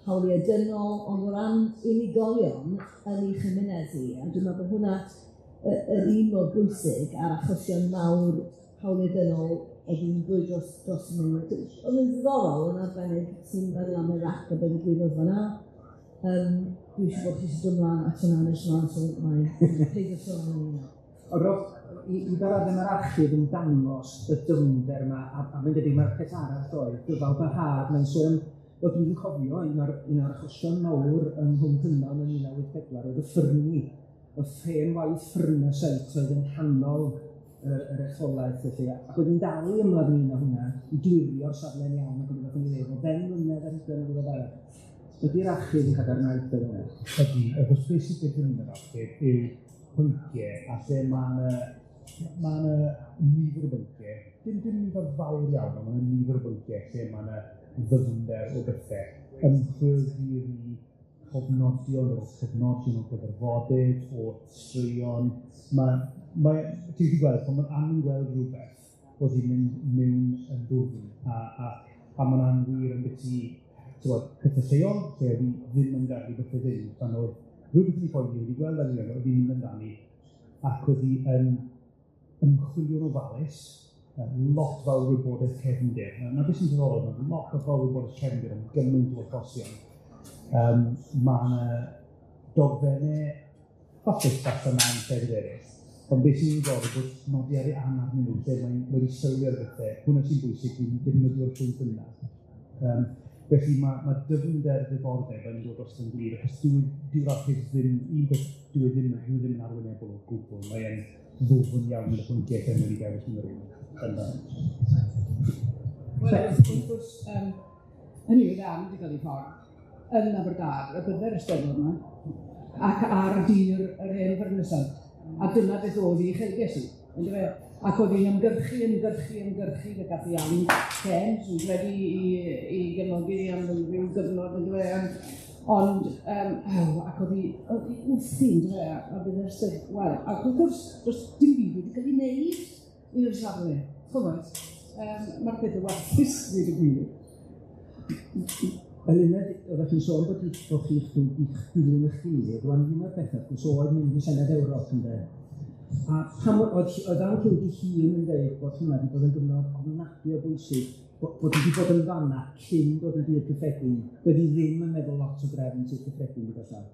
hawliau dynol, ond o ran unigolion yn ei chymuned hi, a dwi'n meddwl bod hwnna yr un mor bwysig a'r achosion mawr hawliau dynol oedd hi'n brwydro dros nhw. Oedd yn ddiddorol yn arbennig sy'n meddwl am Iraq a beth ddigwyddodd fan'na. Dwi eisiau bod chi eisiau dod ymlaen at hwnna nes ymlaen, so mae'n peidio sôn am hynny nawr. Ond Rob, i fel arfer mae'r archif yn dangos y dyfnder yma, a mae'n debyg mae'r peth arall oedd, dyfal barhad, mae'n sôn, wel dwi'n cofio un o'r achosion mawr yng Nghwm Cynon yn 1984 oedd y ffyrni, y ffên waith ffyrnasite oedd yng nghanol yr etholaeth felly, ac oedd hi'n dal i ymladd ynglyn â hwnna, i glirio'r safle'n iawn ac oedd yn ei ddweud, o 10 mlynedd ar hugain o rywbeth arall. Ydy'r archif yn cadarnhau beth yna? Ydy, achos beth sydd gyda ni yn yr archif yw pynciau a lle mae 'na Mae yna nifer o bynciau, dim nifer fawr iawn, ond mae yna nifer o bynciau lle mae yna ddyfnder o bethau. Ymchwil diri, cofnodion o gyfarfodydd, o straeon. Ti'n gallu gweld, pan mae'n Ann yn gweld rhywbeth, oedd hi'n mynd mewn yn ddwfn, a mae'n anwir yn beth i, pethau lleol, lle oedd hi ddim yn gallu bethau ddim, pan oedd rhywbeth yn ei phoeni, wedi gweld ar ei oedd hi'n mynd amdani, ac oedd hi yn ymchwilio'n ofalus, lot fawr wybodaeth cefndir. Na beth sy'n diddorol, mae lot o fawr wybodaeth cefndir am gymaint o achosion. Mae yna dogfennau falle mewn llefydd eraill, ond beth sy'n ddiddorol bod nodiadau Ann arnyn nhw, lle mae'n wedi sylwi ar bethau, hwnna sy'n bwysig, dwi'n defnyddio'r pwynt yna. Felly mae dyfnder ddiddordeb yn dod dros yn glir, achos dyw'r archif ddim, un peth, dyw e ddim yn arwynebol o gwbl, mae'n ddwfn iawn yn y pwyntiau lle mae wedi dewis yn yr un. Wel, wrth gwrs, hynny yw, Ann wedi cael ei ffordd yn Aberdâr, y bydde'r Eisteddfod yma, ac ar dir yr hen fyrnysau. A dyna beth oedd ei uchelgais hi, yndyfe? Ac oedd hi'n ymgyrchu, fe gath hi Alun Cairns, dwi'n credu, i gefnogi am ryw gyfnod, yndyfe? Ond, ac oedd hi wrthi, yndyfe? A bydd yr Eisteddfod, wel, ac wrth gwrs, does dim byd wedi cael ei wneud i'r safle, ch'mod, mae'r peth yn warthus, dweud y gwir. Eluned, oeddech chi'n sôn bod chi'ch dilyn eich gilydd, rwan un o'r pethau, wrth gwrs, oedd mynd i Senedd Ewrop, ynde? A pam oedd Ann Clwyd ei hun yn dweud bod hwnna wedi bod yn gyfnod ofnadwy o bwysig, bod wedi bod yn fanna cyn dod i Dŷ'r Cyffredin, doedd hi ddim yn meddwl lot o drefn Tŷ'r Cyffredin gyda llaw.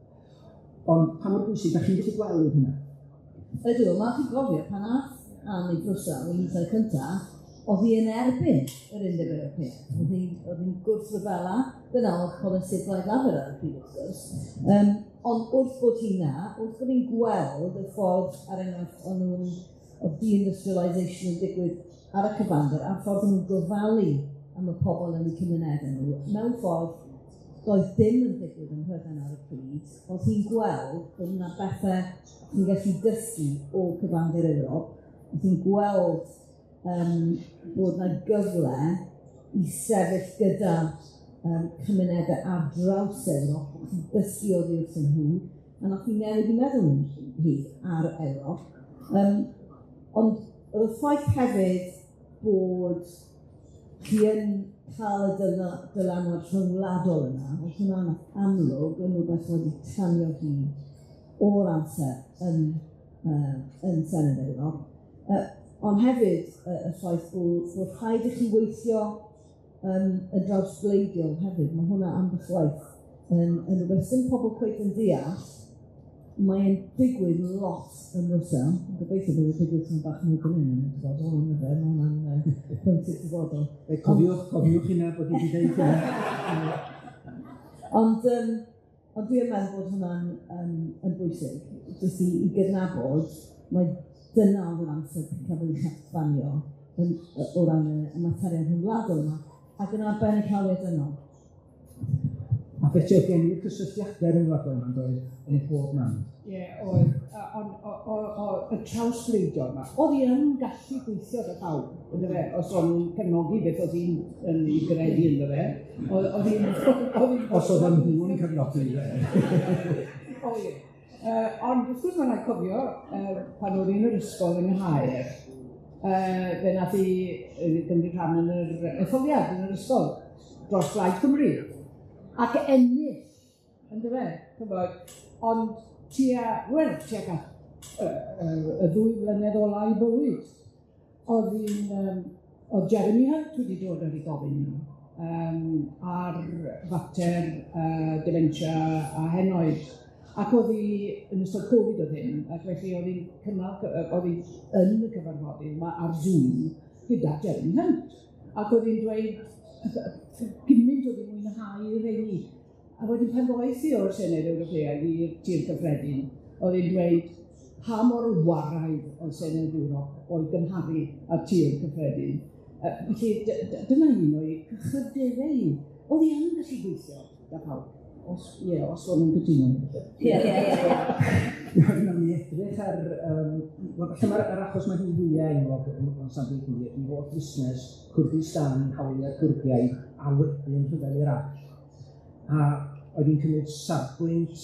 Ond pa mor bwysig, da chi'n gallu gweld hynna? Ydw, mae chi'n gofio pan ath Ann i Brwsel yn y cyntaf, oedd hi yn erbyn yr Undeb Ewropeaidd. Oedd hi'n gwrthryfela, dyna oedd polisi'r Blaid Lafur ar y pryd, wrth gwrs. Ond wrth bod hi na, wrth bod hi'n gweld y ffordd, ar enghraifft, oedd deindustrialisation yn digwydd ar y cyfandir, a'r ffordd o'n nhw'n gofalu am y pobl yn eu cymunedau nhw, mewn ffordd doedd dim yn digwydd yn Mhrydain ar y pryd, oedd hi'n gweld bod yna bethau ti'n gallu dysgu o cyfandir Ewrop, oedd hi'n gweld bod yna gyfle i sefyll gyda cymunedau ar draws Ewrop, oedd hi'n dysgu oddi wrthyn nhw, a nath hi newid i meddwl hi ar Ewrop. Ond oedd y ffaith hefyd bod hi yn cael y dylanwad rhyngwladol yna, oedd hwnna'n amlwg yn rhywbeth wedi tanio hi o'r amser yn Senedd Ewrop. Ond hefyd y ffaith bod rhaid i chi weithio yn drawsbleidiol hefyd, mae hwnna ambell waith yn rhywbeth sy'n pobl cweit yn deall. Mae'n digwydd lot yn Brwsel. Gobeithio bydd yn digwydd sy'n bach mwy fan hyn yn y dyfodol, ond fe, mae hwnna'n pwynt i'r dyfodol. Cofiwch hynna bod i wedi dweud hynna. Ond dwi'n meddwl bod hwnna'n yn bwysig, jyst i gydnabod, mae dyna oedd yr amser cafodd ei chatfanio o ran y materion rhyngwladol yma, ac yn arbennig hawliau dynol. A beth oedd gen i'r cysylltiadau rhyngwladol yma'n dod yn pob man? Ie, oedd, ond y trawsbleidiol yma, oedd hi yn gallu gweithio â pawb, yndyfe, os o'n nhw'n cefnogi beth oedd hi'n yn ei gredu yndyfe, oedd hi'n... Os oedd nhw'n cefnogi, O ie. Ond wrth gwrs mae'n rhaid cofio, pan oedd hi'n yr ysgol yng Nghaer, fe nath hi gymryd rhan yn yr etholiad yn yr ysgol dros Blaid Cymru. Ac ennill, yndyfe, ch'mod, ond tuag at y ddwy flynedd ola i bywyd, oedd Jeremy Hunt wedi dod ar ei gofyn nhw ar fater dementia a henoed. Ac oedd hi yn ystod Covid oedd hyn, ac felly oedd hi'n cynnal, oedd hi yn y cyfarfodydd yma ar Zoom gyda Jeremy Hunt. Ac oedd hi'n dweud gymaint oedd hi'n mwynhau rheini. A wedyn pan ddoeth hi o'r Senedd Ewropeaidd i'r Tŷ'r Cyffredin, oedd hi'n dweud pa mor waraidd oedd Senedd Ewrop o'i gymharu â'r Tŷ'r Cyffredin. Felly dyna un o'i chyfderau hi. Oedd hi yn gallu gweithio gyda pawb. Os, ie, os o'n nhw'n cytuno. Ie, ie, ie. Nawn ni edrych ar, wel, falle mae'r yr achos mae hi'n fwya enwog yn safbwynt fi, ydi holl busnes Kurdistan, hawliau'r Kurdiaid, a wedyn rhyfel Iraq. A oedd hi'n cymryd safbwynt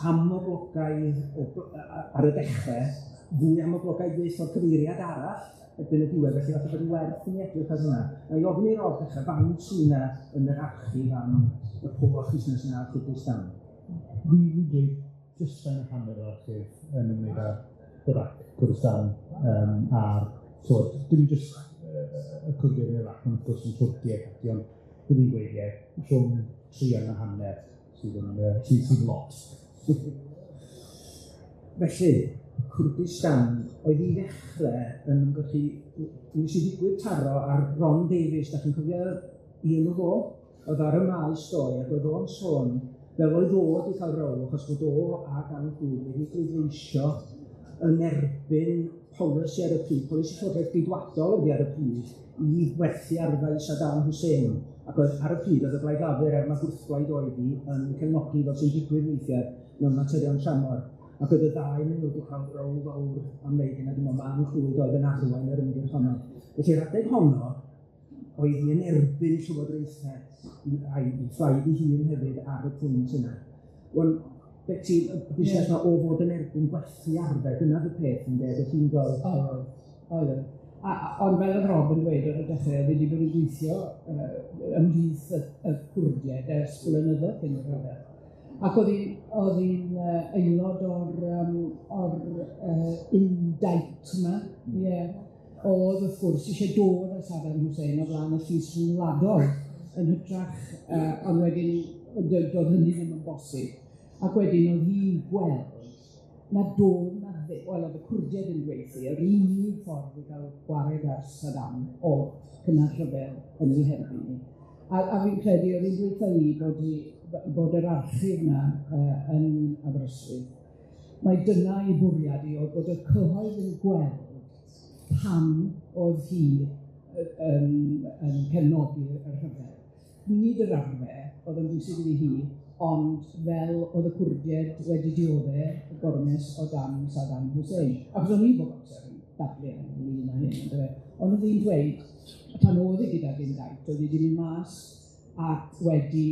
amhoblogaidd ar y dechrau, fwy amhoblogaidd fyth o'r cyfeiriad arall erbyn y diwedd, felly falle bod hi'n werth i ni edrych ar hwnna. Na i ofyn i Rob ddechrau, faint sy 'na yn yr archif am yr holl busnes yna ar Kurdistan? Dwi'n dweud jyst ben hanner o'r archif yn ymwneud â Iraq, Kurdistan, a'r, t'wod, dim jyst y Kurdiaid yn Iraq, ond wrth gwrs yn Twrci ac ati, ond bydd hi'n gweud ie, rhwng 3.5 sydd yn sydd sydd lot. Felly, Kurdistan oedd i ddechrau yn ymgyrchu, nes i ddigwydd taro ar Ron Davies, da chi'n cofio i enw fo? Oedd ar y maes ddoe, ac oedd o'n sôn fel oedd o wedi cael row, achos bod o ac Ann Clwyd wedi pleidleisio yn erbyn polisi ar y pryd, polisi Llywodraeth Geidwadol oedd ar y pryd, i werthu arfau i Saddam Hussein. Ac oedd ar y pryd oedd y Blaid Lafur, er ma' gwrthblaid oedd hi, yn cefnogi fel sy'n digwydd weithiau mewn materion tramor. Ac oedd y ddau yn nhw wedi cael row fawr am wneud hynna, dwi'n meddwl Ann Clwyd oedd yn arwain yr ymgyrch honno. Felly'r adeg honno, oedd hi yn erbyn llywodraethau a'i phlaid ei hun hefyd ar y pwynt yna. Wel, Beti, y busnes yma o fod yn erbyn gwerthu arfau, dyna y peth ynde, ydych chi'n gweld? Oedd, oedd. Ond fel oedd Rob yn dweud ar y dechrau, oedd wedi bod yn gweithio ymhlith y Kurdiaid ers blynyddoedd cyn y rhyfel. Ac oedd hi'n aelod o'r undait yma, ie. Oedd wrth gwrs eisiau dod â Saddam Hussein o flaen y llys rhyngwladol yn hytrach, ond wedyn doedd hynny ddim yn bosib. Ac wedyn oedd hi'n gweld na doedd na wel, oedd y Kurdiaid yn dweud yr unig ffordd i gael gwared ar Saddam oedd cynnal rhyfel yn ei herbyn ni. A fi'n credu oedd hi'n dweud i bod yr archif yna yn Aberystwyth. Mae dyna ei bwriad i oedd bod y cyhoedd yn gweld pam oedd hi yn cefnogi y rhyfel. Nid yr arfe oedd yn bwysig iddi hi, ond fel oedd y Kurdiaid wedi diodde y gormes o dan Saddam Hussein. Ac o'n i bob amser yn dadlu ynglyn â hyn, yndyfe? Ond oedd hi'n dweud, pan oedd hi gyda'r undait, oedd hi wedi mynd mas ac wedi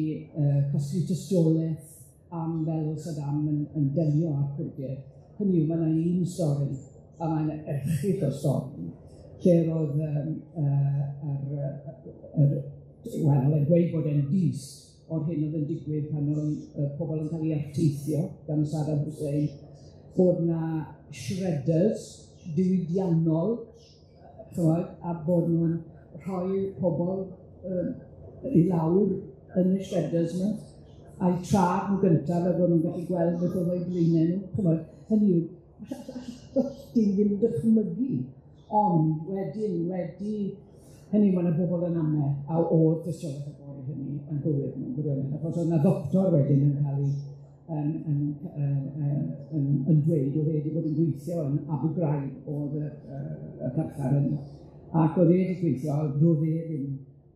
casglu tystiolaeth am fel oedd Saddam yn delio â'r Kurdiaid. Hynny yw, mae yna un stori, a mae'n erchyll o stori, lle roedd wel, oedd e'n gweud bod e'n dyst o'r hyn oedd yn digwydd pan oedd pobl yn cael eu arteithio gan Saddam Hussein, bod na shredders diwydiannol, ch'mod, a bod nhw'n rhoi pobl i lawr yn y shredders yma, a'u traed nhw gyntaf fel bod nhw'n gallu gweld beth oedd o'u blaenau nhw, ch'mod, hynny yw, dim ddim dychmygu, ond wedyn, wedi hynny, mae yna bobl yn ame, a oedd tystiolaeth y boi hynny yn gywir mewn gwirionedd, achos oedd yna ddoctor wedyn yn cael ei yn dweud oedd e wedi bod yn gweithio yn Abu Ghraib oedd y carchar yna, ac oedd e wedi gweithio, a doedd e ddim,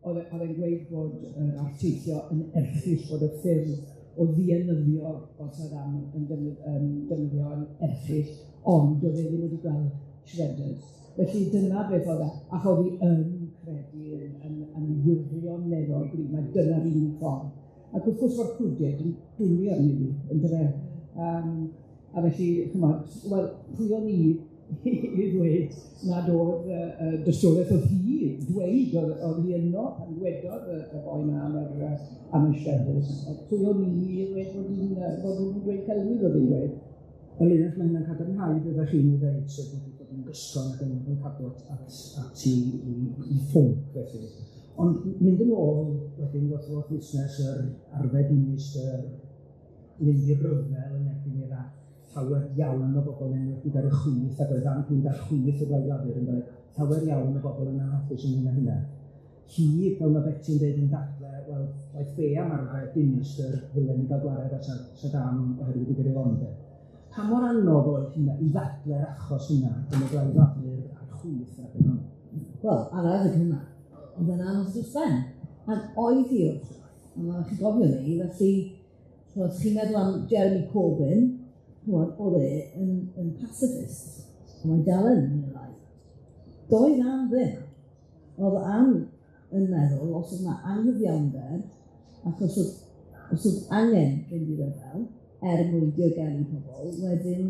oedd e'n gweud bod yr arteithio yn erchyll, bod y ffyrdd o ddienyddio o Saddam yn defnyddio yn erchyll, ond doedd e ddim wedi gweld shredders. Felly dyna beth oedd e, ac oedd hi yn credu yn wirioneddol gryf, mae dyna'r unig ffordd. Ac wrth gwrs mae'r Kurdiaid yn dwlu arni fi, yndyfe? A felly, ch'mod, wel, pwy o'n i i ddweud nad oedd dystiolaeth oedd hi dweud, oedd hi yno pan dwedodd y boi yma am y shredders. Pwy o'n i i ddweud bod nhw'n dweud celwydd oedd hi'n dweud. Eluned, mae hynna'n cadarnhau beth ydych chi'n ei ddeud, sef bod wedi bod yn gyson ac yn cadw at i ffwnc felly. Ond mynd yn ôl wedyn wrth holl busnes yr arfau dinistr, mynd i ryfel yn erbyn Iraq, llawer iawn o bobl yn enwedig ar y chwith, ac oedd Ann Clwyd ar chwith y Blaid Lafur yn dweud, llawer iawn o bobl yn anhapus ynglyn â hynna. Hi, fel mae Beti'n dweud yn dadle, wel, waeth be am arfau dinistr, ddylen ni gael gwared ar Saddam oherwydd ei gyfrifoldeb. Pa mor anodd oedd hynna i ddadle'r achos yna yn y Blaid Lafur a'r chwith ar hynny? Wel, ar adeg hynna, oedd yn anodd dros ben. Ac oedd hi wrth, ond chi'n gofio ni, felly Ch'mod, chi'n meddwl am Jeremy Corbyn, ch'mod, o'dd e yn pacifist, a mae dal yn, mwy neu lai. Doedd Ann ddim. O'dd Ann yn meddwl, os o'dd 'na anghyfiawnder, ac os o'dd angen fynd i ryfel er mwyn diogelu pobl, wedyn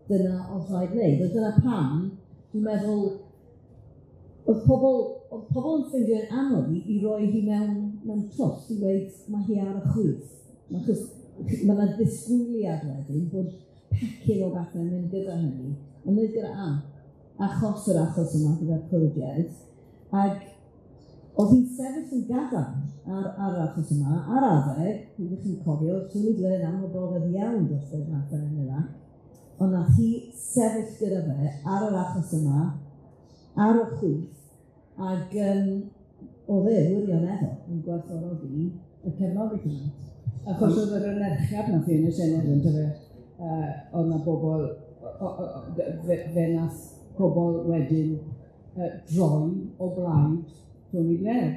dyna o'dd rhaid wneud. A dyna pam, dwi'n meddwl, oedd pobl yn ffeindio'n anodd i roi hi mewn twll, i weud mae hi ar y chwith. Achos mae yna ddisgwyliad wedyn bod pecyn o bethau'n mynd gyda hynny, ond nid gyda Ann, achos yr achos yma gyda'r Kurdiaid. Ac oedd hi'n sefyll yn gadarn ar yr achos yma, ar adeg, ydych chi'n cofio, Tony Blair yn amlwg iawn dros beth nath e yn Iraq, ond nath hi sefyll gyda fe ar yr achos yma, ar y chwith, ac oedd e wirioneddol yn gwerthfawrogi y cefnogaeth yna. Achos oedd yr anerchiad nath hi yn y Senedd yn dyfe, oedd 'na bobl, fe nath pobl wedyn droi o blaid Tony Blair.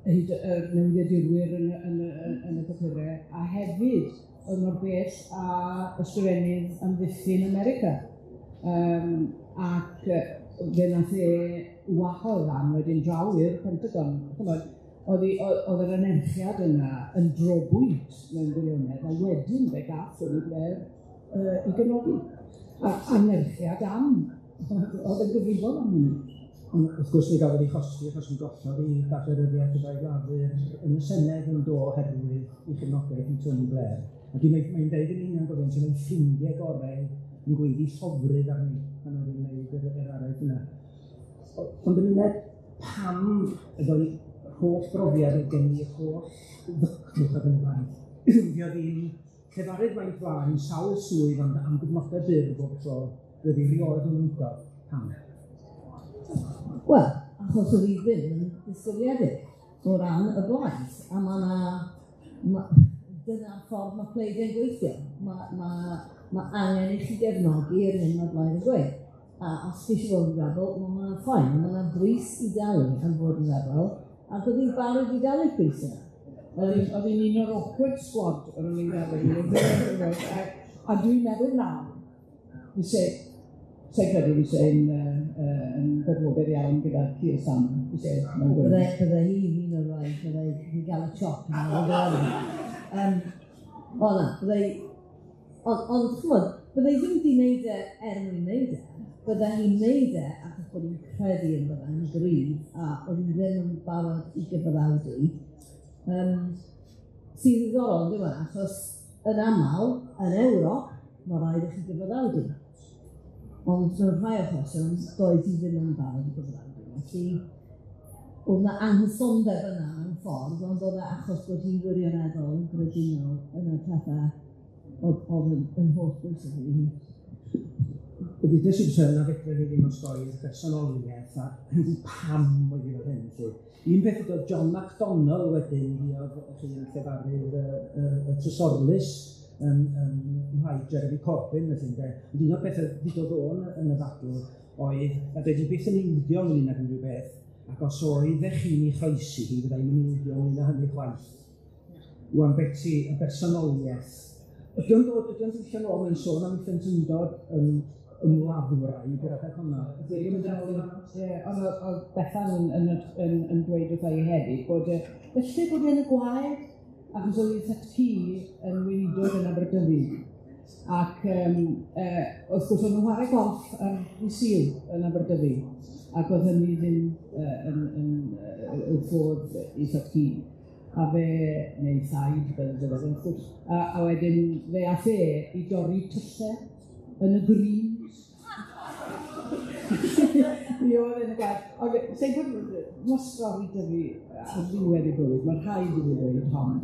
Hyd y newyddiadurwyr yn y papurau, a hefyd oedd mor bell a ysgrifennydd amddiffyn America. Ac fe nath e wahodd Ann wedyn draw i'r Pentagon. Ch'mod, oedd yr anerchiad yna yn drobwynt mewn gwirionedd, a wedyn fe gath Tony Blair i gefnogi. A anerchiad am, oedd yn gyfrifol am hynny. Ond wrth gwrs mi gafodd ei chosti achos mi gollodd hi gadeiryddiaeth y Blaid Lafur yn y Senedd yn do oherwydd ei chefnogaeth i Tony Blair. A dwi'n mae'n deud yn union gofyn sy'n ei ffrindiau gorau yn gweiddi llofrudd arni pan oedd hi'n gwneud yr araith yna. Ond yn unig, pam efo'i holl brofiad oedd gen i, holl ddycnwch ac yn y blaen, fi oedd hi'n llefarydd fainc flaen, sawl swydd, ond am gyfnodau byr bob tro, doedd hi rioed yn weinidog. Pam? Wel, achos oedd hi ddim yn ddisgwyliedig o ran y blaid, a ma' 'na dyna'r ffordd ma' pleidiau'n gweithio. Ma' angen i chi gefnogi yr hyn ma'r blaid yn gweud. A os ti eisiau bod yn rebel, wel ma' hwnna'n fine, ma' 'na bris i dalu am fod yn rebel, ac oedd hi'n barod i dalu'r pris yna. Oedd hi'n un o'r awkward squad o'n i'n meddwl. A dwi'n meddwl nawr, fi se credu fi se'n yn boblogaidd iawn gyda Keir Starmer, fi se, mewn gwirionedd. Bydde hi'n un o'r rai, bydde hi'n gael y chop yn ôl. O na, bydde hi, ond ch'mod, bydde hi ddim wedi wneud e er mwyn wneud e, bydde hi'n wneud e achos bod hi'n credu ynddo fe yn gryf, a oedd hi ddim yn barod i gyfaddawdu. Sy'n ddiddorol, on'd yw e, achos yn aml, yn Ewrop, mae rhaid i chi gyfaddawdu. Ond mewn rhai achosion, doedd hi ddim yn barod i gyfaddawdu. Felly, oedd 'na anghysondeb yna mewn ffordd, ond oedd e achos bod hi wirioneddol yn grediniol yn y pethau oedd yn holl bwysig iddi hi. Ddudes i wrth na fedra ni ddim osgoi'r bersonoliaeth a pam oedd hi fel hyn. Felly. Un peth ydoedd John McDonnell wedyn, hi oedd chi'n llefarydd y Trysorlys yn mhlaid Jeremy Corbyn, felly, ynde. Ond un o'r pethau ddudodd o yn y ddadl oedd nad oedd hi byth yn ildio ynglyn ag unrhyw beth, ac os oeddech chi'n ei chroesi hi, fyddai'n ildio ynglyn â hynny chwaith. Wan Beti, y bersonoliaeth. Ydy o'n dod, ydy o'n dod nôl, mae'n sôn am ei phlentyndod yn ymladdwraig yr adeg hwnna. Ydy o'n mynd yn ôl i Ie, ond oedd Bethan yn dweud wrtha i hefyd bod felly bod e'n y gwaed, achos oedd ei thad-cu yn weinidog yn Aberdyfi. Ac wrth gwrs o'n nhw'n chwarae golff ar ddydd Sul yn Aberdyfi, ac oedd hynny ddim yn wrth ei thad-cu. A fe, neu thaid, fel ydw i, wrth gwrs, a wedyn fe ath e i dorri tyllau yn y greens. Mi oedd yn y gwaith. Ond sai'n gwybod, ma' stori 'da fi ar ddiwedd ei bywyd, mae'n rhaid i fi ddweud hon.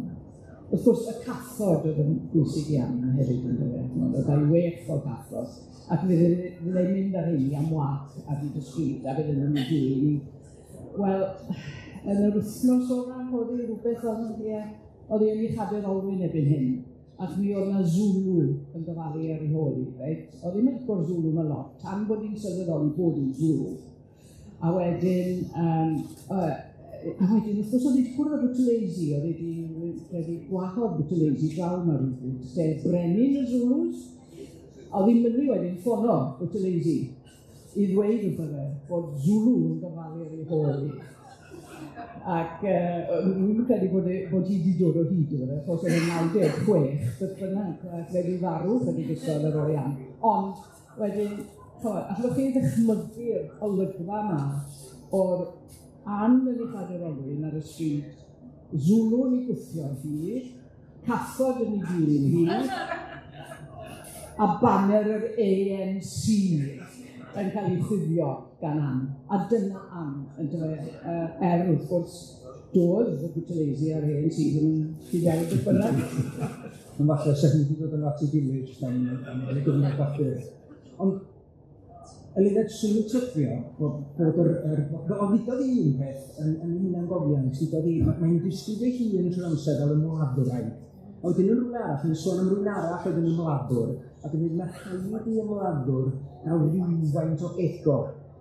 Wrth gwrs, y cathod oedd yn bwysig iawn hefyd yn dyfe. Oedd â'i wech o cathod, ac fe fyddai'n mynd ar hynny am wac ar hyd y stryd, a fydden nhw'n dilyn hi. Wel, yn yr wythnos ola, oedd hi rhywbeth fel 'na, ie, oedd hi yn ei chadair olwyn erbyn hyn, ac mi oedd 'na Zulu yn gofalu ar ei hôl hi, reit? Oedd ddim yn licio'r Zulu 'ma lot, tan bod hi'n sylweddoli bod hi'n Zulu. A wedyn, A wedyn, wrth gwrs, oedd wedi cwrdd â Buthelezi, oedd wedi gwahodd Buthelezi draw yma rhywbryd, sef brenin y Zulus, a oedd hi'n mynnu wedyn ffono Buthelezi i ddweud wrtho fe bod Zulu yn gofalu ar ei hôl hi. Ac dwi'm yn credu bod hi wedi dod o hyd iddo fe, achos oedd e'n 96, beth bynnag, ac fe 'di farw chydig fisoedd ar ôl i Ann. Ond wedyn, chimod, allwch chi ddychmygu'r olygfa 'ma o'r Ann yn ei chadair olwyn ar y stryd, Zulu yn ei gwthio hi, cathod yn ei dilyn hi, a baner yr ANC yn cael ei chwifio gan Ann. A dyna Ann, yndyfe, wrth gwrs, doedd y Buthelezi a'r ANC ddim yn cyd-weld beth bynnag. Ond falle sa hi wedi dod yn at ei gilydd am y gyfnod bapur. Ond Eluned, swn i'n tybio bod yr, yr, ond ddudodd hi un peth yn hunangofiant, ddudodd hi, mae'n disgrifio ei hun trwy'r amser fel ymladdwraig. A wedyn yn rhywle arall, mae'n sôn am rhywun arall oedd yn ymladdwr, ac yn dweud mae rhaid i ymladdwr gael rhywfaint o ego.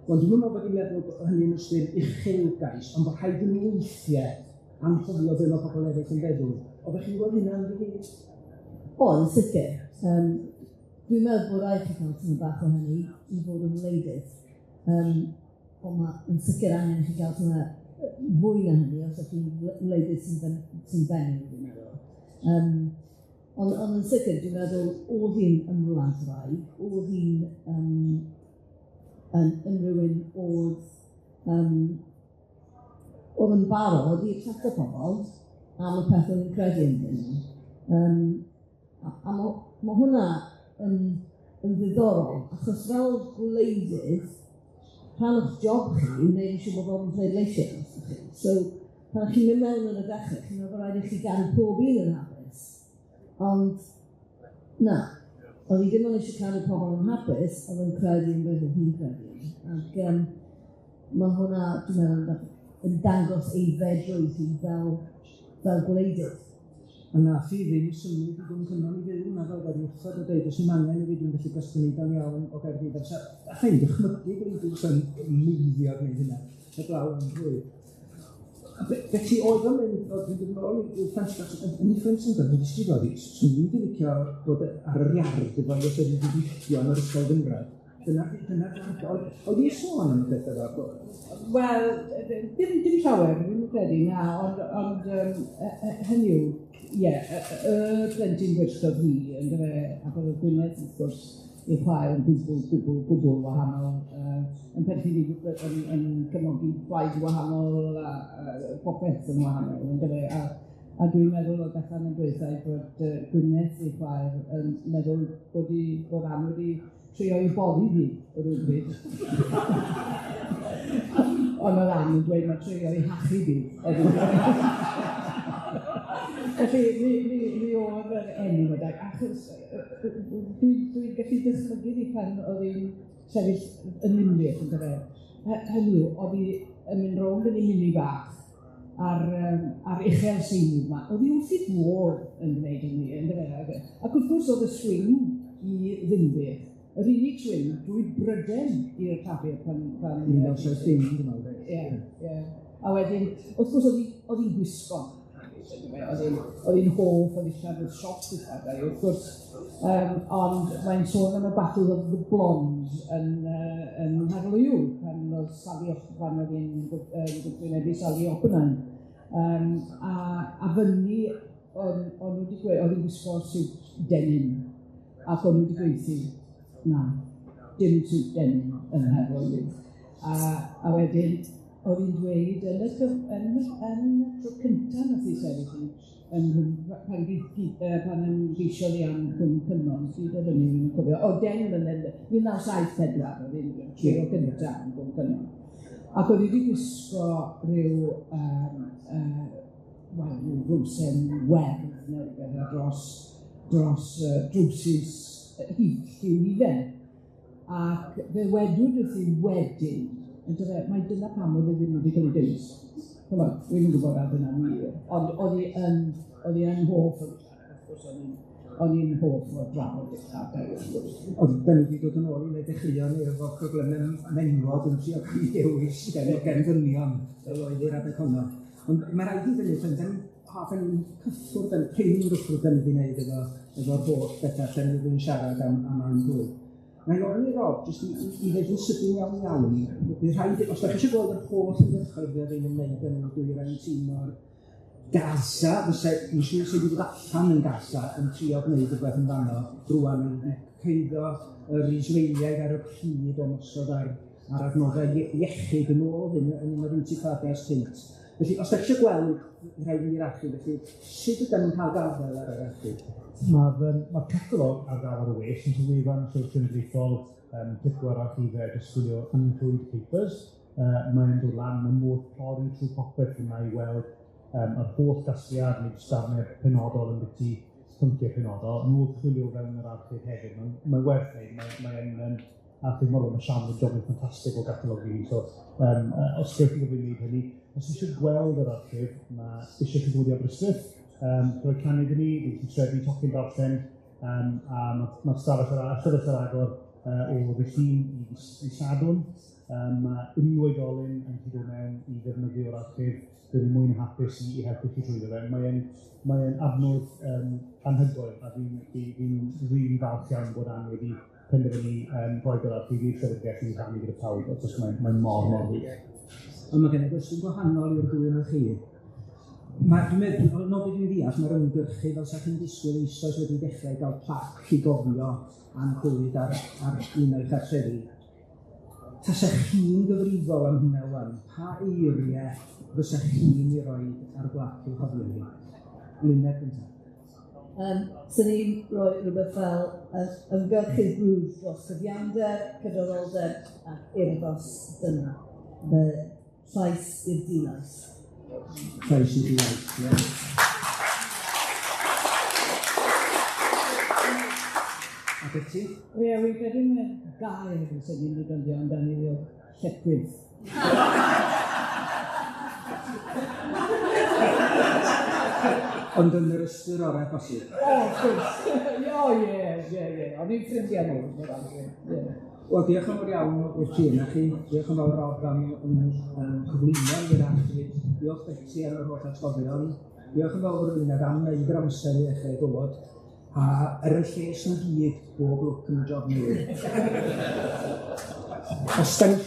Ond dwi'm yn meddwl bod hi'n meddwl bod hynny'n ystyr uchelgais, ond bod rhaid i nhw weithiau anghofio be mae pobl eraill yn feddwl. Oeddech chi'n gweld hynna yn dy? O, yn sicr. Dwi'n meddwl bod rhaid chi cael tymed bach o hynny i fod yn wleidydd. Ond mae yn sicr angen i chi gael tymed fwy na hynny os ydych chi'n wleidydd sy'n fenyw, dwi'n meddwl. Ond yn sicr, dwi'n meddwl, oedd hi'n ymladdwraig, oedd hi'n yn rhywun oedd yn barod i attaco pobl am y peth oedd yn credu ynddyn nhw. A ma' hwnna yn ddiddorol, achos fel gwleidydd, rhan o'ch job chi yw wneud yn siŵr bod pobl yn pleidleisio drostoch chi. So, pan chi'n mynd mewn yn y dechrau, chi'n meddwl bod rhaid i chi gadw pob un yn hapus. Ond, na, oedd hi ddim ond eisiau cadw pobl yn hapus, oedd yn credu yn beth oedd hi'n credu. Ac mae hwnna, dwi'n meddwl, yn dangos ei fedrwydd hi fel gwleidydd. A nath hi ddim symud i Gwm Cynon i fyw, na fel wedi wrthod a dweud, oes dim angen i fi, dwi'n gallu gwneud o'n iawn o Gaerdydd. Alla i'm dychmygu gwleidydd sy'n meiddio gwneud hynna, heblaw am Llwyd. A Beti, oedd o'n mynd, oedd dwi'n dod nôl i'r Ffrancesca, yn ei phlentyndod, dwi'n disgrifio hi, swn i'n wedi licio bod ar yr iard efo hi os oedd hi wedi gweithio yn yr ysgol gynradd. Dyna, oedd hi'n sôn am y pethau fel? Wel, dim llawer, dwi'n credu, na, ond hynny yw, ie, y plentyn gwyllt oedd hi, yndyfe, ac oedd y Gwyneth, wrth gwrs, ei chwaer yn gwbl, gwbl, gwbl wahanol, yn perthyn i, yn cefnogi plaid wahanol, a popeth yn wahanol, yndyfe, a dwi'n meddwl oedd Bethan yn dweud bod Gwyneth ei chwaer yn meddwl bod Ann wedi trio i boddi hi o rywbryd. Ond oedd Ann yn dweud mae trio i hachub hi. Felly, mi oedd yr enw yma, achos dwi'n gallu dychmygu hi pan oedd hi'n sefyll yn Ninbych, yndyfe. Hynny yw, oedd hi yn mynd rownd yn ei mini bach a'r uchel seinydd yma. Oedd hi wrth ei bodd yn gwneud hynny, yndyfe. Ac wrth gwrs oedd y swing i Ddinbych, yr unig swing drwy Bryden i'r Llafur pan 1970, dwi'n meddwl. Ie, ie. A wedyn, wrth gwrs, oedd hi'n gwisgo. Oedd hi'n hoff, oedd hi'n siarad siop ddillad, wrth gwrs. Ond mae'n sôn am y Battle of the Blondes yn Nghaerloyw, pan oedd Sally, pan oedd hi'n gwrthwynebu Sally Oppenheim. A fyny, o'n nhw wedi gweud, oedd hi'n gwisgo siwt denim, ac o'n nhw wedi gweithio, na, dim siwt denim yn Nghaerloyw. A wedyn, oedd hi'n dweud yn y tro cyntaf nath hi sefyll pan ymgeisiodd hi am Cwm Cynon, sydd oedd hynny, fi'n cofio, o, 10 mlynedd, 1974 oedd hi'n trio gyntaf yn Cwm Cynon. Ac oedd hi wedi gwisgo rhyw, wel, rhyw fwsen werdd neu rhywbeth dros drowsus lliw hufen. Ac fe wedwyd wrth hi wedyn, yndyfe, mai dyna pam oedd e ddim wedi cael ei dewis. Chimod, dwi'm yn gwybod a dyna'n wir, ond oedd hi yn hoff o ddillad, wrth gwrs O'n i'n hoff o drafod dillad wrth gwrs. Ond da ni wedi dod yn ôl i le dechreuon ni efo problemau menywod yn trio dewis gen ddynion fel oedd i'r adeg honno. Ond mae rhaid i ddweud, da ni'n hoffen ni'n cyffwrdd yn prin gyffwrdd da ni wedi gwneud efo'r holl bethau lle ni wedi siarad am Ann Clwyd. Na i ofyn i Rob, jyst i ddeud yn sydyn iawn iawn, bydd rhaid, os da chi eisiau gweld yr holl ymgyrchoedd fydd ein ymwneud yn dwyrain Timor, Gaza, fysa, dwi'n siŵr sydd wedi bod allan yn Gaza yn trio gwneud rhywbeth amdano rŵan yn wedi cyhuddo yr Israeliaid ar y pryd o ymosod ar adnoddau iechyd yn ôl hyn yn un o'r intifadas cynt. Felly, os da chi eisiau gweld, rhaid i ni'r archif, felly sut ydyn ni'n cael gafael ar yr archif? Mae'r catalog ar gael ar y we, sy'n wefan Llyfr Cenedlaethol, clicio ar archifau, jyst chwilio Ann Clwyd Papers. Mae'n dod lan, mae'n modd pori trwy popeth yma i weld yr holl gasgliad neu darnau penodol yn byti pynciau penodol, modd chwilio fewn yr archif hefyd. Mae'n werth wneud, mae'n archif mor, mae Sian yn jobyn ffantastig o gatalogu, so os gewch chi gyfle i wneud hynny, os eisiau gweld yr archif, mae eisiau chi ddod i Aberystwyth, rhoi canu iddyn ni, fi'n gallu trefnu tocyn darllen, a mae'r stafell ar llyfrgell ar agor o ddydd Llun i Sadwrn. Mae unrhyw oedolyn yn gallu dod mewn i ddefnyddio'r archif, bydd yn mwy na hapus i helpu chi drwyddo fe. Mae'n adnodd anhygoel, a fi'n rili falch iawn bod Ann wedi penderfynu rhoi yr archif i'r llyfrgell i rhannu gyda pawb, achos mae'n mor, mor wych. Ond mae gen i gwestiwn gwahanol i'r ddwy ohonoch chi. Dwi'n meddwl, nod dwi'n ddeall, mae'r ymgyrchu fel sa chi'n disgwyl eisoes wedi dechrau gael plac i gofio Ann Clwyd ar un o'i chartrefi. Tasech chi'n gyfrifol am hynna wan, pa eiriau fysa chi'n ei roi ar blac i'w chofio hi? Luned gyntaf. Swn i'n rhoi rhywbeth fel ymgyrchu brwd dros gyfiawnder, cydraddoldeb ac urddas dyna. Llais i'r dilais. Llais i'r dilais, ie. A Beti? Ie, wi'n credu mae'r gair sy'n ni'n defnyddio amdani yw lletchwith. Ond yn yr ystyr orau posib. O, wrth gwrs. Ie. O'n i'n ffrindiau mawr. Wel, diolch yn fawr iawn i'r tri yna chi. Diolch yn fawr Rob am cyflwyno i'r archif. Diolch Beti am yr holl atgofion. Diolch yn fawr Luned am wneud yr amser i ddechrau dod. A er y lles yn gyd, bob lwc yn y job newydd. Os da ni...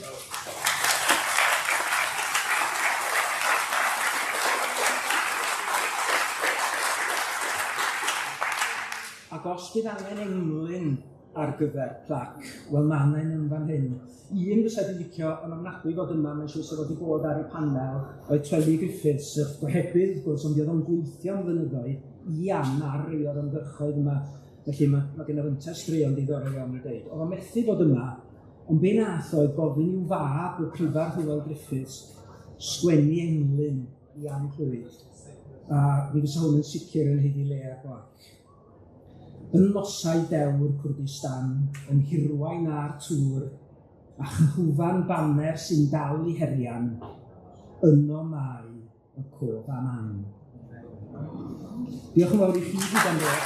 Ac os bydd angen englyn ar gyfer plac, wel ma' 'na un yn fan hyn. Un fysa di licio yn ofnadwy fod yma, mae'n siŵr sa fo 'di bod ar y panel, oedd Tweli Griffiths, y gohebydd wrth gwrs, ond oedd o'n gweithio am flynyddoedd i Ann ar rei o'r ymgyrchoedd yma. Felly mae genna fynta straeon diddorol iawn i ddeud. Oedd o'n methu bod yma, ond be nath oedd gofyn i'w fab, y prifardd Hywel Griffiths, sgwennu englyn i Ann Clwyd. A mi fysa hwn yn sicr yn haeddu le ar blac. Yn nosau dewr Cwrdistan, yn hirwaun a'r tŵr, a chyhwfan baner sy'n dal i herian, yno mae y cof am Ann. Diolch yn fawr i chi gyd am ddod.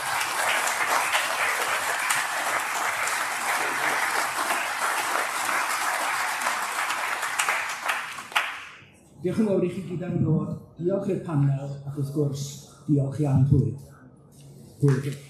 Diolch yn fawr i chi gyd am ddod. Diolch i'r panel, ac wrth gwrs, diolch i Ann Clwyd. Hwyl.